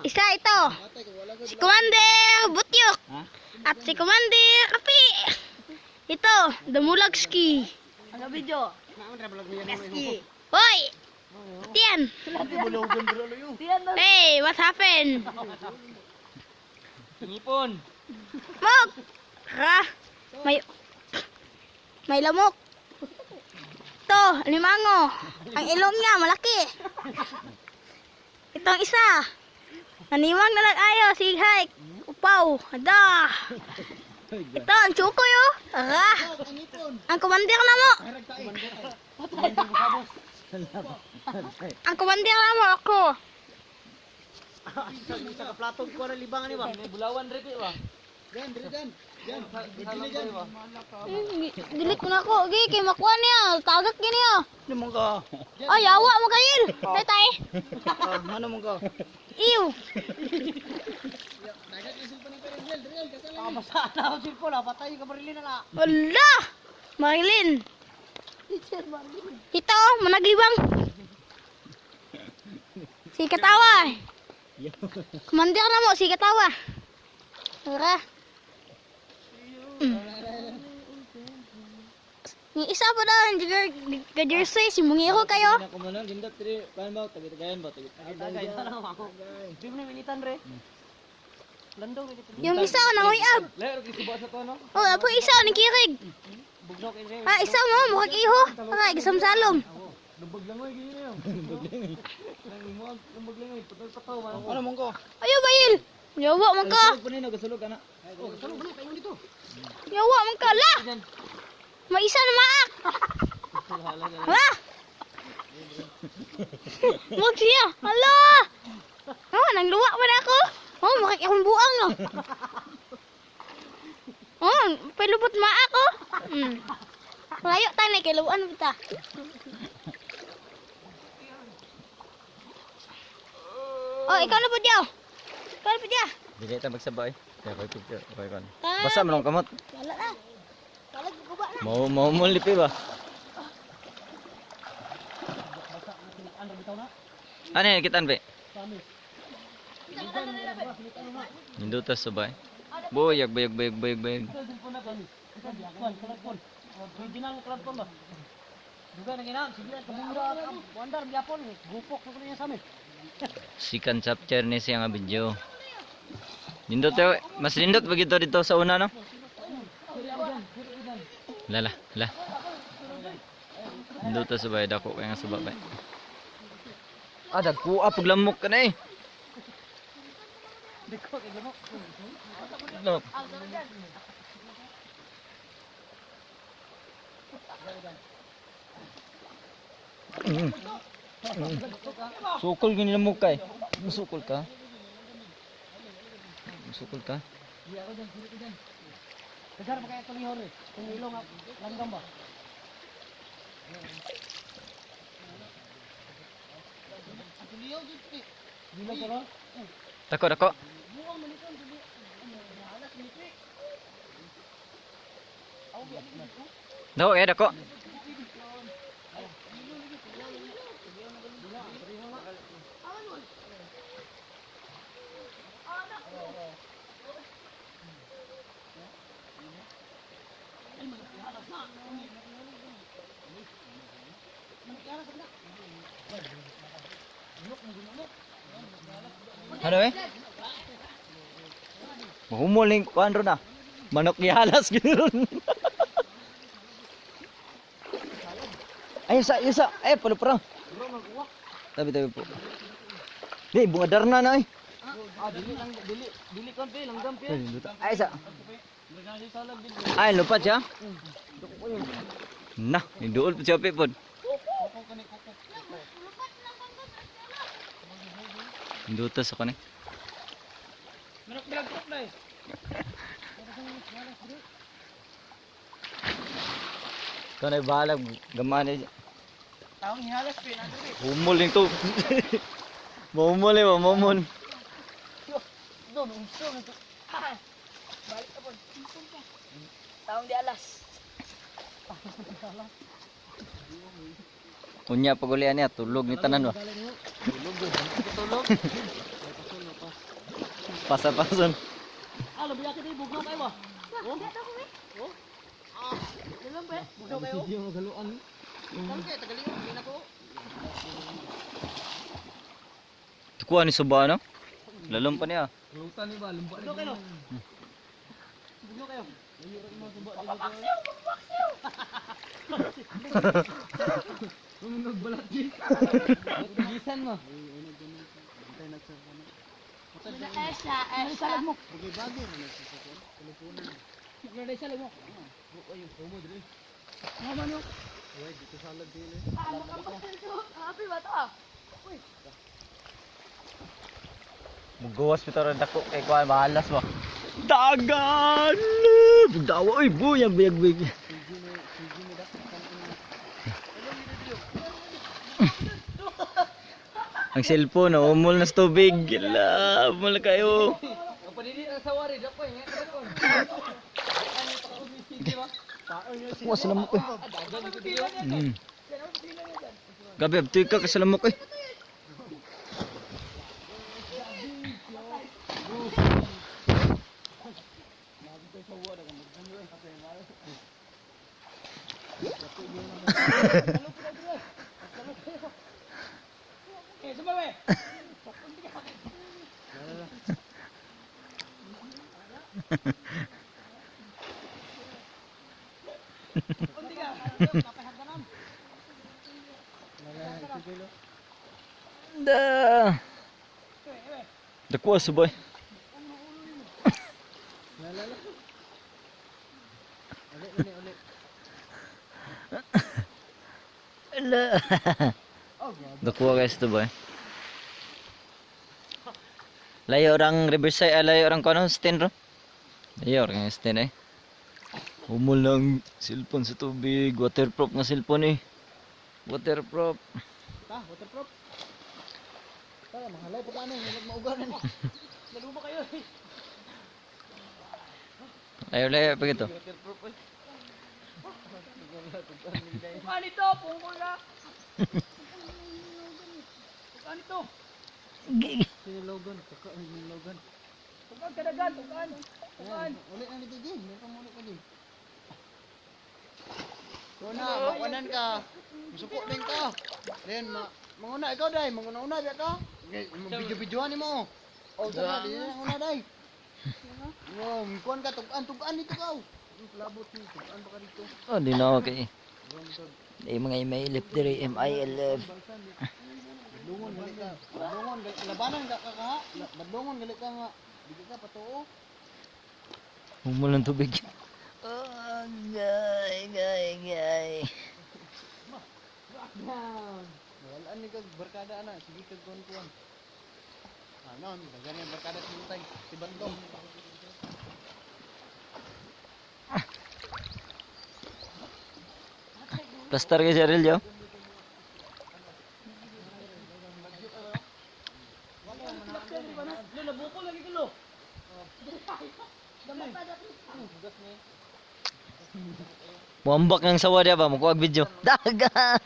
Isa ito. Si Commander Butyok. At si Commander Kapi. Ito, Damulagski. Ano video? Hoy! Tiyan! Hey, what happened? Ngipon. Mok! Ra! May lamok. Ito, limango. Ang ilong niya, malaki. Itong isa. Naniwang na lang ayo, sige hike. Upaw, ada. Ito, ang chukoy oh. Ra! Ang kumandir na mo. Ang kumandir na mo ako. Sa kaplato ko na libangan ni ba? May bulawan rin ba? Delete ko na ako. Okay, kay makuha niya. Tagak gini oh. Ano mo ka? Ay, awa mo kayo. Tay tay. Ano mo ka? Ew. Basta na ako cellphone, ah. Patay ka barilin na la. Ala! Marilyn. Ito, managlibang. Si Katawa. Kumandir na mo, si Katawa. Tara. Yung isa pa daw, hindi ka jersey, si Mungiro kayo. Ako mo lang gindot diri, paano ba tagay-tagayan ba tagay. Di mo na minitan re. Landong minitan. Yung isa, nanguyab. Lero kay sa to no. Oh, apo isa, nangkirig. Bugnok ini. Ah, isa mo, mukhang iho. Tara, gisamsalom. Lubog lang oy gini yo. Lubog lang. Lubog lang oy putol pataw man. Ano mo ko? Ayo, bayil. Yawa man ka. Gasulog pa nino, gasulog ana. Oh, gasulog na kayo dito. Yawa man ka. La! May isa na maak. Hala! Wag siya. Hala! Oh, nangluwa man ako. Oh, mukhang akong buang no. Oh, palubot maak oh. Layo tani kay luwan ta. Oh, ikaw na po diyaw. Ikaw na po diyaw. Dili ta magsabay. Kaya koy picture, koy kon. Ah. Basa man ang kamot. Wala na. Wala guba na. Mao mao mo lipi ba? Ano yan, kitaan be? Nindutas sabay. Buyag, buyag, buyag, buyag, buyag. Original club ba? Duga na ginam, sige kabura wandar gyapon gupok ko niya sa amin. Sikan chapter ni siya nga video. Nindot eh, mas nindot ba gito dito sa una no? Lala, la. Nindot sa bay dako kay nga suba bay. Ah, dagko ah paglamok ka na eh. No. Mm. Sukol gini lamok ka eh. Musukol ka. Musukol ka. Kagar pa kaya tulihon eh. Kung ilong langgam ba? Dako, dako. Dako eh, dako. Ano eh? Mahumol yung kuan ron ah. Manok gihalas ganoon. Ay, isa, isa. Ay, palupra. Tabi, tabi po. Di, bunga darna na eh. Ah, dili lang dili dili kon pe langgam pe. Ay, luta. Ay, isa. Ay, lupat siya. Nah, duol po siya pe po. Dutas ako ni. Manok bilag trok na eh. Ikaw na bahala, gamaan eh. Taong hihalas pe na pe. Humol yung to. Mahumol eh, mahumol. Doon unso nito. Balik ka po. Taong di alas. Unya pag ulian niya, tulog ni tanan ba? Tulog. Tulog. Pasa-pason. Ah, labi akit eh, bugnaw kayo ba? Wah, di ako eh. Oh. Ah, dalam ba? Bugnaw kayo. Hindi mo galuan. Karon kay tagaliw, hindi na ko. Tukuha ni suba no? Lalom pa niya. Galutan ni ba, lumba. Bugnaw kayo. Bugnaw kayo. Papaksiw, papaksiw. Nagbalat di. Gisan mo. Esa, esa. mo. Magladay sa mo. Mama no. Ah, makapagsalso. Happy ba to ah? Mugawas pito ra dako kay kuan mahalas ba. Dagan! Bugdawa oy buyag buyag buyag. Ang cellphone oh, umol na sa tubig. La, umol na kayo. Ang panili ang sawari dako eh. Kuha sa lamok eh. Gabi, abtoy ka kasi lamok eh. Eh, sumabay. Da. Dakuha subay. Ala. Dakuha guys to boy. Layo orang Riverside, ah, layo orang kono stand ro. Layo orang stand eh. Umol lang cellphone sa tubig, waterproof nga cellphone eh. Waterproof. Ta, waterproof. Tara, mahalay pa paano, maugaw na ni. Naluma kayo eh. Layo layo pa gito. Waterproof eh. Ano ito? Pungkol na. Ano ito? Sinilogan, kaka sinilogan. Tukan kadagan, tukan. Tukan. Uli na ni Gigi, meron mo ulit ka din. Kuna, makunan ka. Musuko din ka. Then, ma manguna ikaw day, manguna-una di ka. Video-videoan nimo. Oh, sana di na una day. Wow, kuan ka tugan, tugan dito ka. Labot ni tugan pa ka dito. Oh, di na okay. Di mga MILF diri, MILF. Badlungon gali ka. Badlungon gali labanan ka ka ka. Badlungon gali ka nga. Dili ka patuo. Umul ng tubig. Oh, gay, gay, gay. Walaan ni kag barkada ana, sige kag kuan kuan. Ano, daghan ni barkada sa mutay, si Bandong. Plaster kay Cheryl, yo. Lo, nabuko lagi ko lo. Muambak ng sawa diya ba? Mukuha video. Dagan!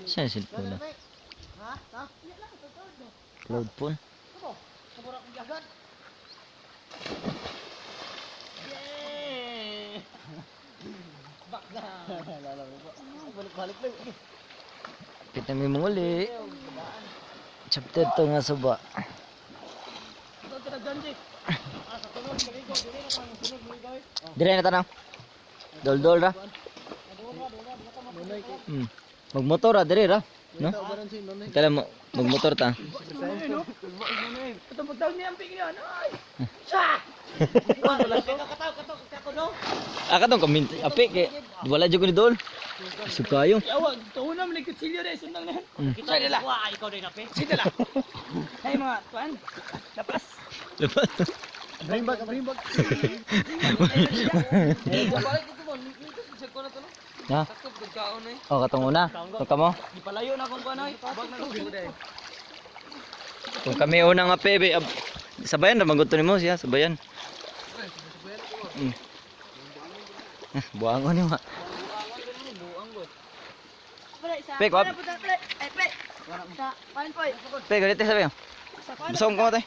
Saan yung cellphone na? Ha? Ha? Cloud phone? Balik-balik lang. Kita may muli. Chapter 2 nga suba. Dire na tanang. Dol-dol ra. Magmotor ra dire ra, no? Kala mo magmotor ta. Ito magtawag niya ang pigyan. Ay! Sa! Ah katong kamin api kay wala jud ko ni dol. Sukayo. Yawa, tuon na malikot silyo na sundang na. Kita nila. Wah, ikaw din api. Sida la. Hey mga tuan. Lapas. Lepas. Bring back, bring back. Ha? Oh, katong una. Kung kamo. Gipalayo na akong kuan oy. Bag na ko. Kung kami una nga pebe, sabayan ra man gud to nimo siya, sabayan. Buangon ni ma. Buang ko. Pre, sa Pe, kuwap. Pre, pre. Ay, pre. Sa kuan po. Pe, ganito sabi. Sa kuan. Busong ko tay.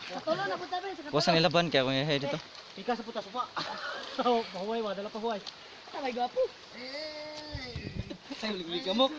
Sa tulo na punta pre sa Kuwasang ilaban kaya kung yahay dito. Ika sa puta supa. Pahuway wa, dala pahuway. Ay, gwapo. Ay, liglig ka mo.